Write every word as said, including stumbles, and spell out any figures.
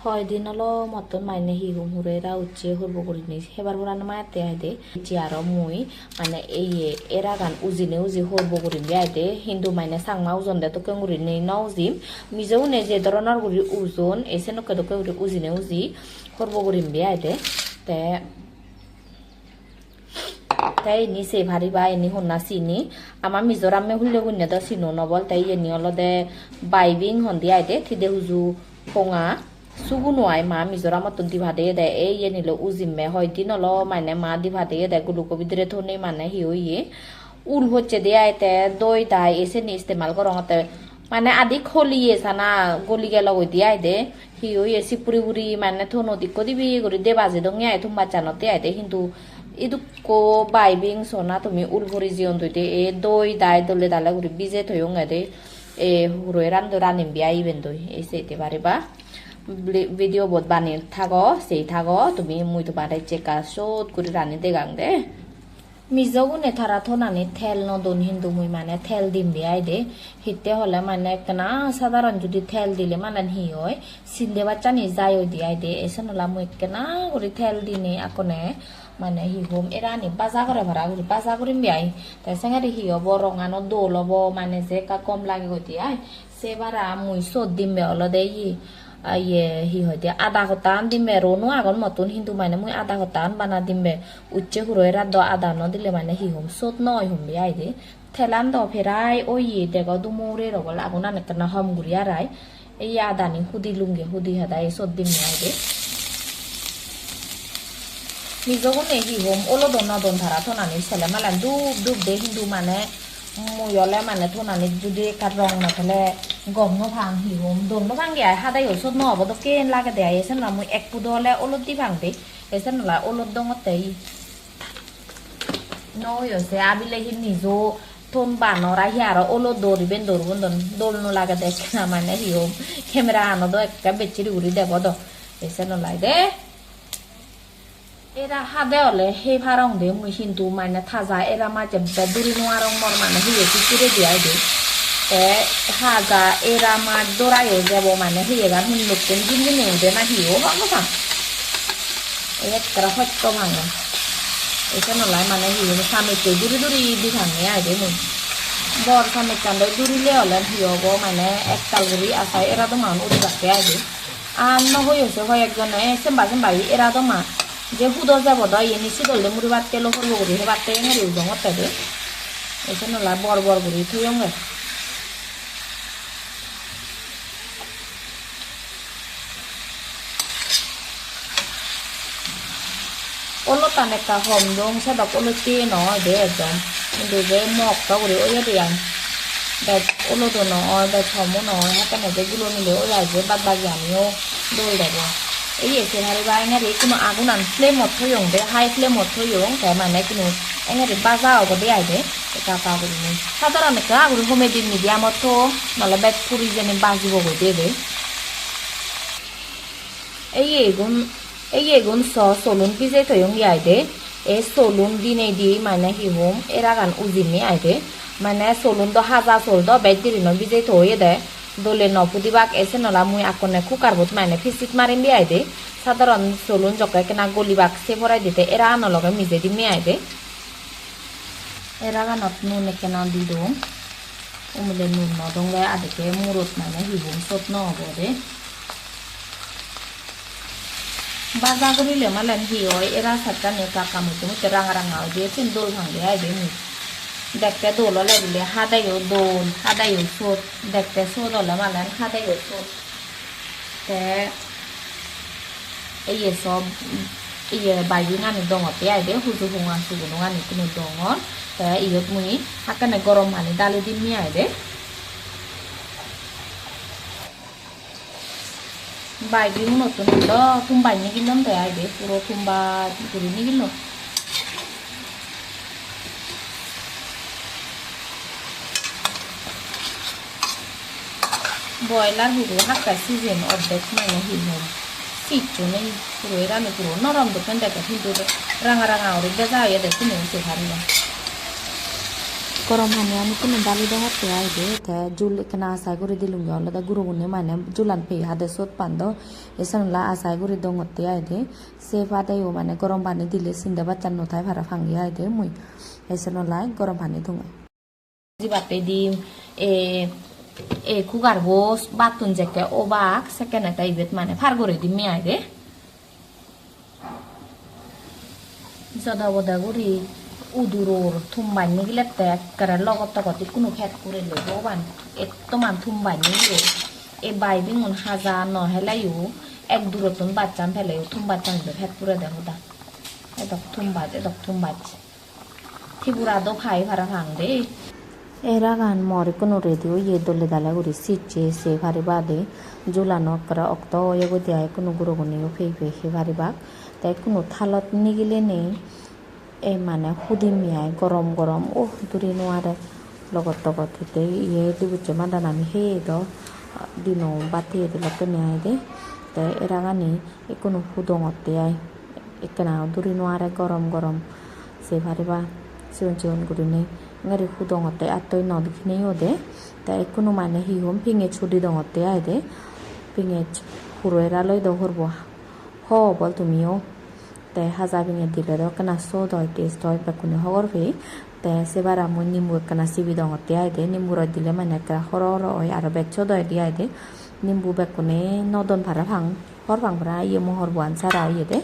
Hoi din olo mottun mane hi hom hure era ucche horbo gurinei hebar porano matte aide. Ecche aro mui mane eye eragan ujine uji horbo gurinei aide. Hintu mane Changma ujonde dokken gurinei no ujim. Mijo une je doronor guri ujon, e senokke dokke guri ujine uji horbo gurinei aide. Te Te ini sei pariba, ini honna sini. Ama Mizoramme hulle gunne do sinon obol. Te iyeni olode baibing hondi aide, tide huju honga. Suguno ai ma Mizoramottun di padeyede, ei iyeni lo ujimme hoi din olo mane ma di padeyede guluko bidire thonei mane hi oye. Ul hocche de ai te doi dai e seni istemal gorongotte. Mane adik holiye sana goli gelo goi de ai de. Hi oye, sip puri puri mane tonot ikko dibe guri deba jadonge ai, ton bacchanotte ai de, hintu idukko baibing sona tumi ul puri jeyondoi de, e doi dai dole dale guri bije toyonge de, e huro eran do ranim biya iben doi, e sei te pariba. Bli-, video bot bani thago, sei thago, tumi mui tomare jekka sot guri rani degang de. Mijo gune tara tonani tel no don, hintu mui mane tel dim de ai de. Hitte hole mane ekkena sadaron judi tel dile mane hi oi, sinde bachchani jai oi de ai de. Esen ola mui ekkena guri tel dinei akkone mane hi hom erani baja gore para guri baja gurim de ai. Te sengeri hi obo, rongano dol obo mane je ekka gom lage goi de ai. Se bara mui sot dim be olode ye, a, ye, hi hoide, ada hotta an dim be, rono agon mottun, hintu mane mui ada hotta an bana dim be, ucche huro erat do ada no dile mane hi hom, sot no oi hom be ai de. Telan do perai oye dego, dumo hure rogol agunan ekkena hom guri arai. Ei adani hudi lunge, hudi hada ei sot dim be ai de. Mijo gune hi hom, olodo no don tara tonani, sele malen dup dup de, hintu mane mui ole mane tonani judi ekka rong no thele gom no pang, hi hom, dol no pang ge ai, hadeyo sot no obo dokken lagede ai. Esen mui ek pudo ole olot di pang de, esen ola olot dongotte i. No oyo se abile hi nijo ton banor ai, hi aro olot dor iben dor gun don, dol no lagede ekkena mane hi hom, camera ano do ekke bechiri guri debo do, esen olai de. Era hade ole hei parong de mui, hintu mane taja era maj ebbe duri nw arong, mor mane hiye sikkire di ai de. Te haja era maj dorayo jebo mane hiyegan hunnukkun jin jini ude na hi o hobor nw pang. Ei ekkere hosto pangor. Esen olai mane hiye samecche duri duri di tange ai de mui. Bor samechan doi durile ole hi obo mane ektal guri asai era doman uribakke ai de. Ar no hoyo se hoyek jone semba semba guri era doma. Je hudo jebo do iyeni sidol de muri batte lo porbo guri hebatte engeri udongotte de. Esen ola bor bor guri toyonge. Olottan ekka hom dong, sedok olotte no oide ekdom. Hintu je mokto guri oyede ai. Bej olodo no oi, bej homo no oi, hekkene je gulo mile oi ai je, bad bagianiyo dol degong. Ei ye se pariba, engeri ikkunu agunan flame-ot toyong de, high flame-ot toyong, te mane ikkunu engeri baja obode ai de, ekka ekka gurinei. Sadharon ekka guri homedi medium-ot to, nole bej puri jeni bajibo goi de de. Ei ye igun, ei ye igun so solun bije toyonge ai de. Ei solun dinei di mane hi hom, eragan ujinei ai de. Mane solun do haja sol do, bej diri noi bije toyede. Dole no pudibak, esen ola mui akkone cooker bot mane pisit marim de ai de. Sadharon solun jokke ekkena golibak se poraide te eragan ologe mije dimme ai de. Eraganot nun ekkena di dong. Umile nun no dong le adekke murot mane hi hom sot no obo de. Baja gurile malen hi oi, era sattani ekka ekka mujunge mujunge ranga ranga oi de, sen dol pang de ai de mui. Dekte dol ole bile hadeyo dol, hadeyo sot, dekte sot ole malen hadeyo sot. Te iye sob, iye baibingani dongotte ai de, huju honga sugunogani tumi dongor. Te iyot mui hakkene gorom pani dali dimme ai de. Baibingunottun do tumbai nigillon de ai de, puro tumbai guri nigillon. Boiler hudu hakke sijen, oddek mane hi hom. Siccho nei, puro erani puro norom dokken dege, hintu ranga ranga guri beja oyede sini se pariba. Gorom pani ani tumi dali degotte ai de, te jul ekkena asai guri dilunge olode gurogune mane julan pei hade sot pan do, esan ola asai guri dongotte ai de, se padeyo mane gorom pani dile sinde bachan no thai para pang ye ai de mui, esan ola gorom pani dong. Jibatte di e, e cooker bo battun jekke obak sekkene te ibet mane par guri dim ai de. Joda boda guri uduror thum baj nigilette ekkere logot togot ikkunu pet pureloi Bhogoban, ettoman thum baj nigile. Ei baj dingun haja no heleyo, ek durottun bachan peleyo thum bachan ibe pet purede hoda. Edok thum baj, edok thum baj. Tripura do pai parapang de. Eragan mor ikkunu ready oye dole dale guri sicche se paribade. Julano ekkere okto oye goi de ai, ikkunu guroguneyo pei pei hei paribak. Te ikkunu thalot nigilenei, ei mane hudimi ai gorom gorom, oh, duri no are. Logot togot hitte iye dibucche madanani heye do, dino bhat heye de lokkene ai de. Te eragani ikkunu hudongotte ai. Ekkena duri no are gorom gorom. Se pariba sigon sigon gurinei. Engari hudongotte attoi not ginei ode. Te ikkunu mane hi hom pingej hudi dongotte ai de. Pingej huro era loi do hurbo. Ho obol tumiyo. Te haja pingej dile do ekkena sot oi, taste oi, bekkune hobor pei. Te se bara mui nimbu ekkena sibi dongotte ai de. Nimbu roj dile mane ekkena horo horo oi, aro bej sot oi de ai de. Nimbu bekkune no don parapang. Hor pang para iye mo horbo an sara oye de.